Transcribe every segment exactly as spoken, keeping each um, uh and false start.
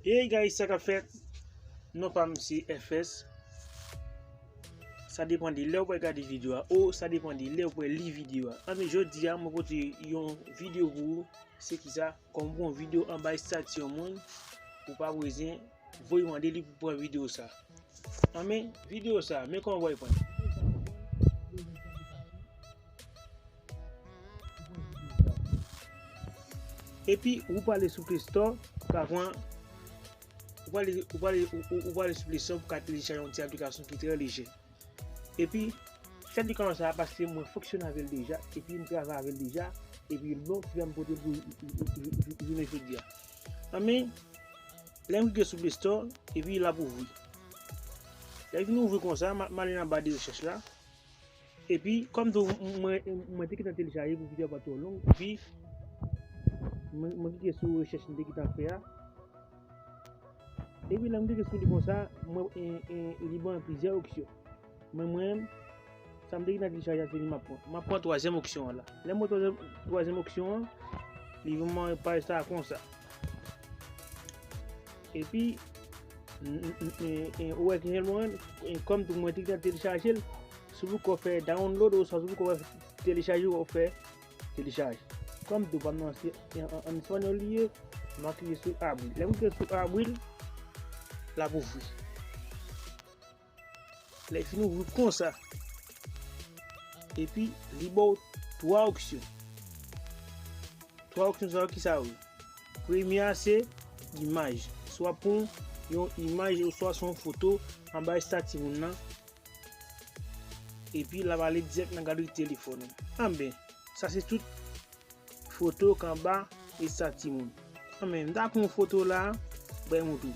Hey guys, sa k ap fèt? Non pa m se F S. Sa depann de lè w pral gade videyo a, ou sa depann de lè w pral li videyo a. Anben, jodi a, mwen pote yon videyo pou ou. Se ki sa? Kòman pran videyo anba estati yon moun, ou pa bezwen voye mande li pou pran videyo sa. Anben, videyo sa, men kòman w pral pran. Epi, ou prale sou Play Store, ou ka pran, ou prale, ou prale, ou, ou, ou prale sou Play Store pou ka telechaje yon ti aplikasyon ki trè lejè. Epi, fè li kòmanse a paske mwen fonksyone avè l deja, epi m travay avè l deja, epi l bon, ki fè m pote l pou jounen jodi a. Anben, lè m klike sou Play Store, epi l ap ouvri. Lè l fin ouvri konsa, m a, m ale nan ba de rechèch la. Epi, kòm tou, m, mwen, mwen te gentan telechaje pou videyo a pa twò long, epi mwen, mwen klike sou rechèch m te gentan fè a. Epi, lè m klike sou li konsa, mwen, e, e, li ban mwen plizyè opsyon. Men mwen, sa m te gentan telechaje a, se li m ap pran. M ap pran twazyèm opsyon an la. Lè m pran twazyèm, twazyèm opsyon an, li ban mwen paj sa konsa. Epi, n, n, n, e, e, ou wè ki jan l ban mwen, e, kòm tou mwen te gentan telechaje l, si w poko fè download, oswa si w poko fè telechaje, w fè telechaje. Kòm tou pa m nan se an, an, an espanyòl li ye, m a klike sou abri. Lè m klike sou abri, l ap ouvri. Lè l fin ouvri konsa. Epi, li ba w twa opsyon. Twa opsyon sa yo, ki sa yo ye? Premye a se imaj. Si w ap pran yon imaj oswa se yon foto anba estati moun nan, epi l ap ale dirèk nan galri telefòn ou. Anben, sa se tout foto k anba estati moun. Anben, m ta pran yon foto la, bay mwen tou.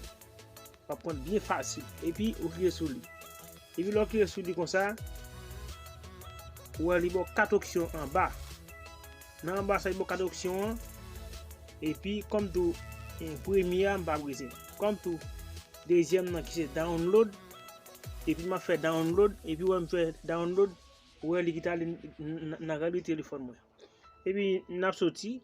W ap pran byen fasil. Epi, ou klike sou li. Epi, lè w klike sou li konsa, ou wè li ba w kat opsyon anba. Nan anba sa, li ba w kat opsyon an. Epi, kòm tou, e, premye a, m pa bezwen. Kòm tou, dezyèm nan ki se download. Epi, m ap fè download. Epi, wè m fè download. Ou wè li ki t ale n, n, n, nan galri telefòn mwen. Epi, n ap soti.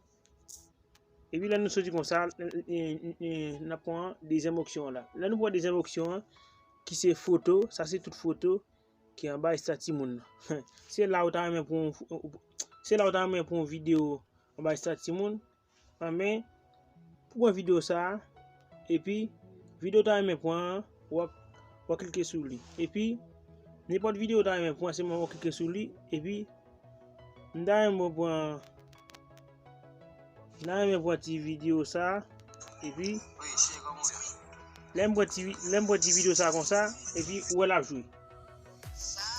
Epi lè nou soti konsa, e, e, e, n ap pran dezyèm opsyon an la. Lè nou pran dezyèm opsyon an, ki se foto, sa se tout foto ki anba estati moun nan. Se la ou ta renmen pran yon fo-, se la ou ta renmen pran yon videyo anba estati moun. Anben, pou pran videyo sa a, epi videyo ou ta renmen pran an, w ap, w ap klike sou li. Epi, nenpòt videyo ou ta renmen pran, sèlman w ap klike sou li, epi m ta renmen pran, m ta renmen pran ti videyo sa a, epi lè m pran ti, lè m pran ti videyo sa a konsa, epi ou wè l ap jwe.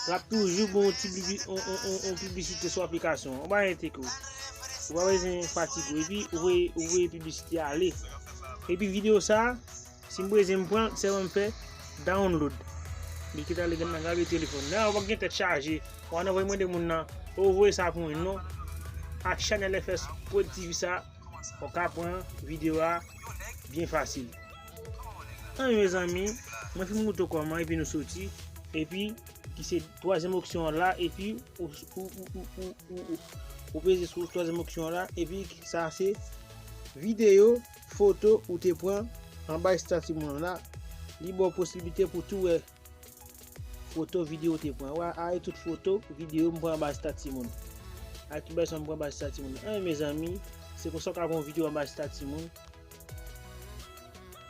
L ap toujou ba w yon ti pibi-, yon, yon, yon, yon piblisite sou aplikasyon an. Yon bagay entegre. Ou pa bezwen fatige w. Epi ou voye, ou voye piblisite a ale. Epi videyo sa a, si m bezwen m pran l, sèlman m fè download. Li ki t ale nan galri telefòn. Nan, ou pa gen tèt chaje. Ou ann anvoye mande moun nan, ou voye sa pou mwen, non. Ak chanèl F S Prod T V sa, ou ka pran videyo a byen fasil. Anben, mezanmi, mwen fin moutre w kòman, epi nou soti, epi ki se twazyèm opsyon an la, epi ou, ou peze sou twazyèm opsyon an la, epi sa se videyo, foto ou te pran anba estati moun nan la, li ba w posiblite pou tou wè foto, videyo ou te pran. Wè, a, e tout foto, videyo m pran anba estati moun. A, tout bagay sa m pran anba estati moun. Anben, mezanmi, se konsa w ka pran yon videyo anba estati moun.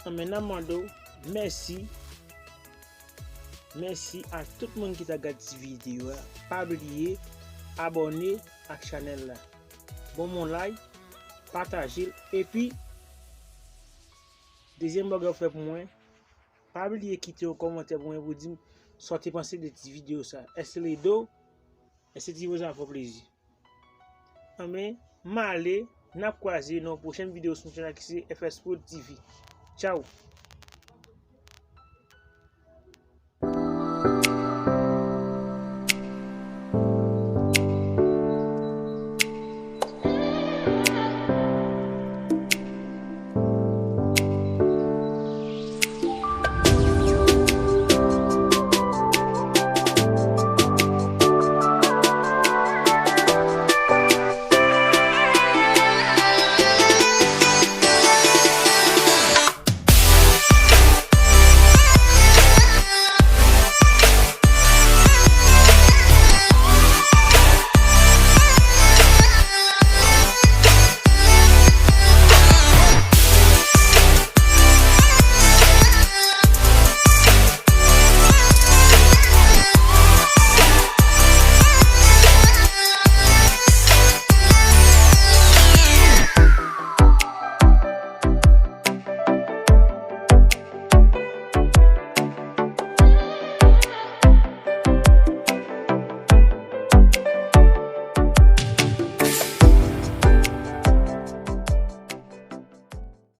Anben, n ap mande w mèsi. Mèsi a tout moun ki ta gade ti videyo a. Pa bliye abòne ak chanèl la. Ban m yon like, pataje l, epi dezyèm bagay w fè pou mwen, pa bliye kite yon kòmantè pou mwen pou di m sa w te panse de ti videyo sa. Èske l ede w? Èske ti videyo sa fè w plezi? Anben, m ale, n ap kwaze nan yon pwochèn videyo sou chanèl ki se F S Prod T V. Tchaw!